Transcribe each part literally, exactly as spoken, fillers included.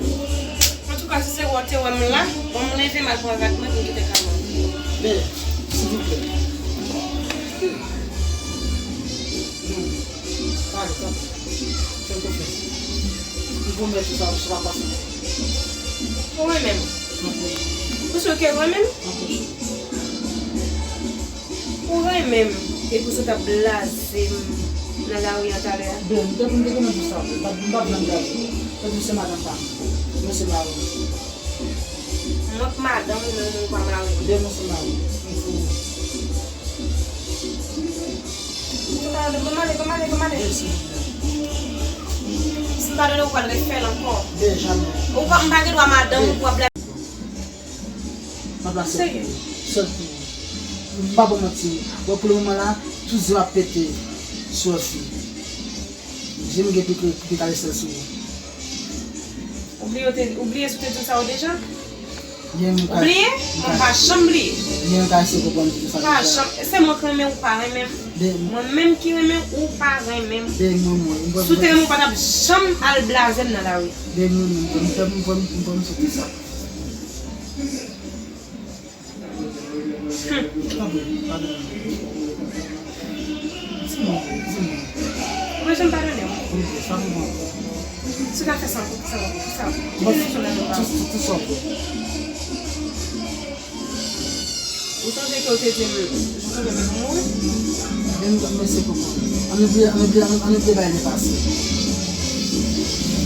Antouka, si se wè w te wè m la, bon, m leve m al pran rad mwen pou m kite kay mwen. Men, silvouplè. Pale, tanpri. Fè m konfyans. M pwomèt ou sa, sa va pase. Ou renmen m? Ou sou ke renmen m? Ou renmen m, epi w sot ap blaze m nan lari a talè a. Ben, m te, m te konn di sa, m pa, m pa janm blaze. Tanpri, se madanm pa m. Mwen se mari w. Mwen k madanm ou, men ou pa mari m. Ben, mwen se mari w. M fou. Ban m ale, ban m ale, ban m ale. Si m padone w, ou pral refè l ankò. Ou pa, m pa gen dwa madanm ou pou w ap blaze. M ap la sèl pou ou. Sèl pou ou. M pa ba w manti. Bon, pou le moman la, tout zye m ap pete sou lòt fi. Je m gen pli ke, pli ke kale sèl sou ou. Ou bliye, ou te, ou bliye si w te di m sa yo deja? Ou bliye? Mwen pa janm bliye. Mwen pa janm, se mwen k renmen ou pa renmen m. Mwen menm ki renmen w, ou pa renmen m. Si w te renmen m, ou pa t ap janm al blaze m nan lari a. Hum. Ou bezwen m padone w? Si w ta fè sa ankò, poukisa, poukisa? Ki te mete w nan men pa w? Ou sonje ke w te di m, ou sonje ke pou mouri? Men, men se pou mouri. Ann bliye, ann bliye, ann bliye bagay ki pase.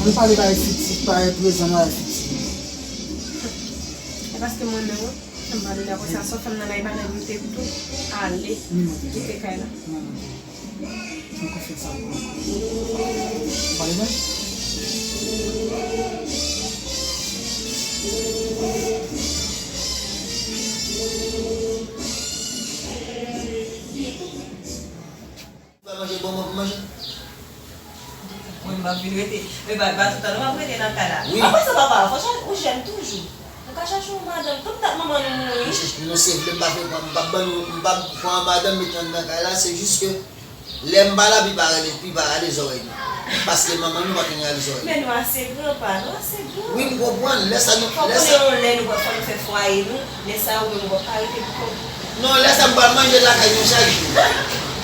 Ann pale bagay fiti, bagay prezan, bagay fiti. E paske mwen menm, wi. Sa m pa vle la konsa, sa w fè m nan la, e pa nèg m te tou ale kite kay la. Fè m konfyans avè w ankò. Ou pa vle? Ou pa manje, ban mwen pou manje. Mwen, m ap vin rete. Men ba, ba tout tan, nou p ap rete nan kay la. Wi. Apre sa, papa, fò chache, ou jèn toujou. Ou ka chache yon madanm, tank dat manman nou mouri. Mesye, nou se vle, m pa vle pran, m p ap ban nou, m p ap pran madanm met anndan kay la, se jis ke lè m pa la, pi pa rale, pi pa rale zòrèy nou. Paske manman nou pa konn rale zòrèy nou. Men nou ase gran, pa, nou ase gran. Wi, m konprann. Lè sa nou, fò lè konnen sa yon lè nou pral fò nou fè fwaye nou, lè sa ou menm ou p ap ka rete pou kont ou. Non, lè sa m pral manje lakay nou chak jou.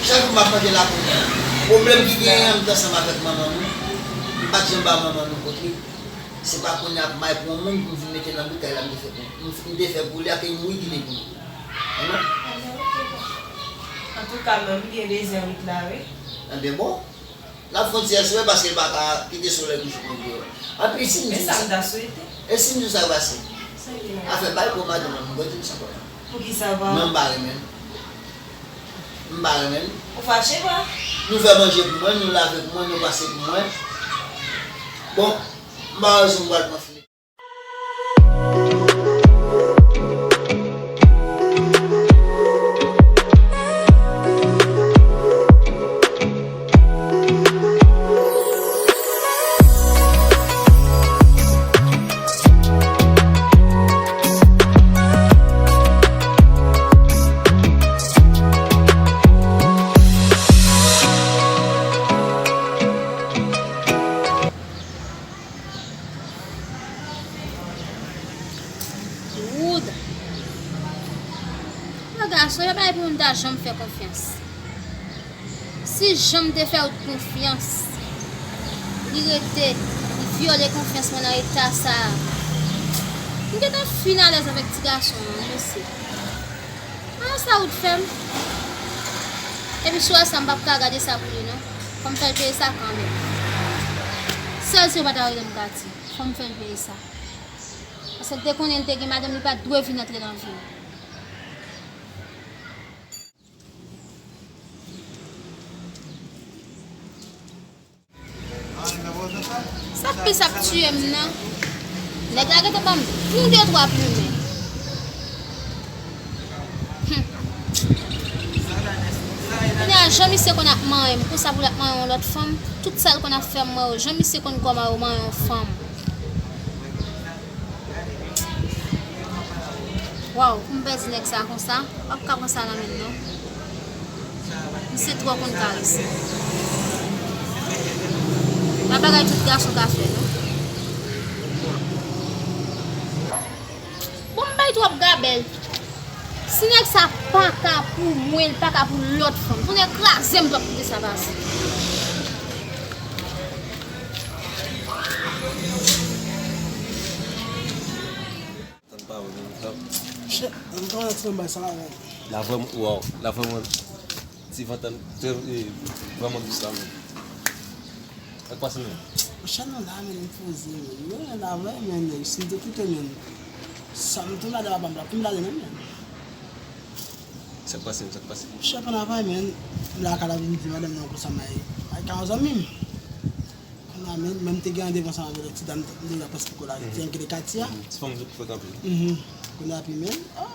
Chak jou m ap manje lakou nou. Pwoblèm ki genyen an, m te ansanm avèk manman nou. M pa t janm ba manman nou kont li. Se pa kounye a m al pran yon moun pou m vin mete nan bout kay la m te fè pou, m, m te fè pou li, ap mouri ki li pou nou. Anben, ok. Antouka, mwen, m byen bezwen rit la, wi. Anben, bon. N ap fè yon ti rès, wi, paske l pa ka kite solèy kouche pou l. Anpi, si m di sa, e si m di sa pase? Afè bay pou madanm nan, m di m sa pase. Poukisa pa? Non, m pa renmen l. M pa renmen l. Ou fache, pa? Nou fè manje pou mwen, nou lave pou mwen, nou pase pou mwen. Bon, m pa wè rezon m pral pran Filip. Wood. Yon gason, yon bagay pou moun ta janm fè konfyans. Si jan m te fè Wood konfyans, li rete, li vyole konfyans mwen nan eta sa a. M gentan fin alèz avèk ti gason an, wi, mesye. Ah, sa Wood fè m. Epi si w wè sa, m p ap ka gade sa pou li, non. Fò m fè l peye sa kanmenm. Sèl si yo pa ta rele m Katy, fò m fè l peye sa. Paske l te konnen l te gen madanm, li pa t dwe vin antre nan vi m. Sa k plis ap tiye m nan, nèg la gentan ban m bon de twa plimen. Hum. Kounye a, jan misye konn ap manyen m, konsa pou l ap manyen yon lòt fanm, tout sa l konn ap fè m, mwen, jan misye konn kòman yo manyen yon fanm. Waw, pou m pèdi nèg sa konsa, m p ap ka pran sa nan men l non. Misye twò konn karese. Pa bagay tout gason ka fè non. Bon, m bay twòp gabèl. Si nèg sa pa ka pou mwen, l pa ka pou lòt fanm. Tonnè kraze m, m p ap kite sa pase. Tann pa wè menm tan. Chè, m pa wè ti bay sa la menm. La vrèman, waw, la vrèman ti vantan, trè, eh, vrèman dous la menm. Sa k pase menm? Chè nou la menm, m poze menm. Mwen la vre menm, si m te kite menm. Sa m tou lade papa m la, pou m lade menm menm. Sa k pase menm, sa k pase? Chè pa la vre menm, m la ka la vin di madanm nan konsa may, may ka yon zanmi m. Kounye a menm, menm te gen randevou ansanm avèk ti dam m te la prèske kou la, ti dam ki te katye a. Ti fanm ki fèt anpil. Mhm. Kounye a pi menm, oh,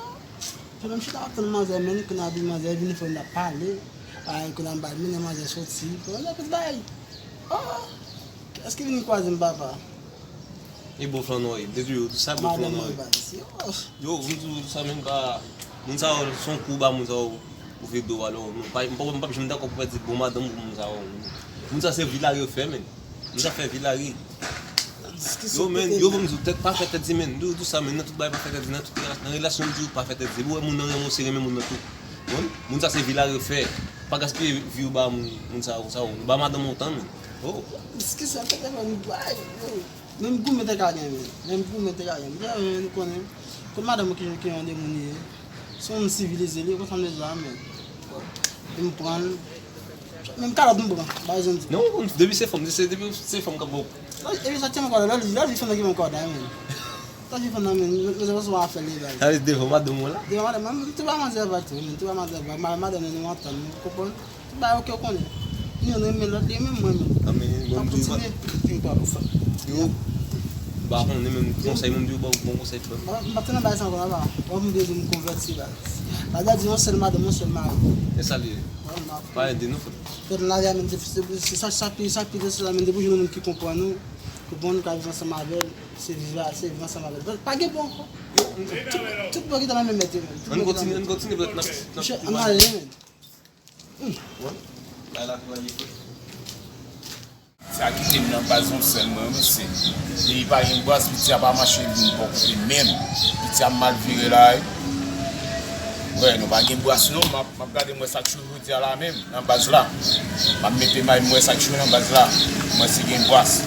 fè menm chita ap tann manzè menm, kounye a pi manzè vini fè n ap pale. Ay, kounye a m bay men manzè soti, kounye a pi bay. Oh, kiyès ki vin kwaze m papa? E bon flan nò e, depi yo, sa bon flan nò e. Yo, m di w sa menm pa, moun sa yo, se yon kou ba moun sa yo. Ou vle do a lò, non, pa, m pa, m p ap janm dakò pou pèdi bon madanm pou moun sa yo. Moun sa se vi lari yo fè, men. Moun sa fè vi lari. Yo, men, yo, ban m di w, tèt pa fè tèt di, men. Di w, di w sa, men, nan tout bagay pa fè tèt di, nan tout rela-, nan relasyon, m di w pa fè tèt di. Ou wè moun nan renmen w, se renmen moun nan tou. Bon, moun sa se vi lari yo fè. Pa gaspiye vi w ba moun, moun sa yo, sa yo. Ba madanm ou tan, men. Oh. Eske sa fè tèt pa nou bay, yo. Menm goumen te ka gen, men. Menm goumen te ka gen. Men, men, nou konnen. Kot madanm ou ki, ki yon demoun ye. Se yon moun sivilize, li konn sa m vle di la, men. E m pran l. Menm kalòt m pran, pa bezwen di. Non, depi se fanm, se depi se fanm k ap bon. Non, epi sa tchè m kòdè, lè li, lè li fanm nan ki ban m kòdè, men. Sa li fanm nan, men, nou se pa sou afè legal. Sa vle di devan madanm ou la? Devan madanm, men, m tou ba manzè va tou, men, tou ba manzè va, ma-, madanm nan nou antann, nou konprann. Tout bagay oke, ou konnen. Youn renmen lòt, li renmen mwen menm. Anmen, bon, m di w pa. Yo, m pa konnen menm konsèy, menm di w ba w bon konsèy frè m. M pa t nan bagay sa ankò, papa. Bon, m bezwen m konvèti, baz. Baz la di yon sèl madanm, yon sèl mari. E sa li ye. Pa ede nou frè m. Fèt nan lavi a menm, se, se, se sa, sa pi, sa pi de sa menm, depi w jwenn yon moun ki konprann ou, konprann ou ka viv ansanm avè l, se viv, se viv ansanm avè l. Pa gen bon ankò. Tout, tout bon ki ta nan menm mèt yo menm. Tout bon ki ta nan menm mèt yo. Ann kontinye, ann kontinye, frè m, n ap, n ap. Monchè, ann ale menm. Bon, bay la pou al ye frè. Sa kite m nan baz yon sèl mwen, wi, mesye. Depi pa gen bras, piti a pa mache vin bò kote menm. Piti a mal vire la, wi. Wè, nou pa gen bras non, m ap, m ap gade mwen sa k cho jodi a la menm, nan baz la. M ap mete may mwen sa k cho nan baz la. Mwen si gen bras.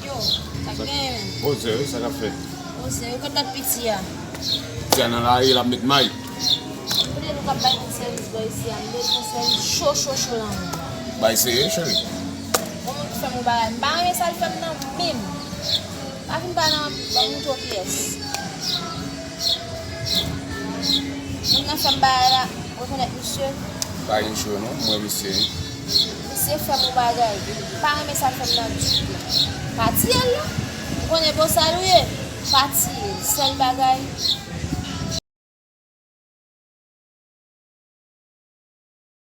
Yo, sa k genyen menm? Poze, wi, sa k ap fèt? Poze, wi, kote lòt piti a? Piti a nan lari, l ap met may. M konnen nou k ap bay moun sèvis bò isi a, m bezwen sèvis cho, cho, cho nan moun nan. Bay serye, cheri. Yon moun ki fè m yon bagay, m pa renmen sa l fè m nan menm. Pa vin pale nan ban m yon twò pyès. Moun nan fè m bagay la, rekonèt misye. Pa gen cho non, m wè misye. Misye fè m yon bagay, m pa renmen sa l fè m nan ditou. Pa tiye l non. Ou konnen bon sa l ye, pa tiye l. Sèl bagay,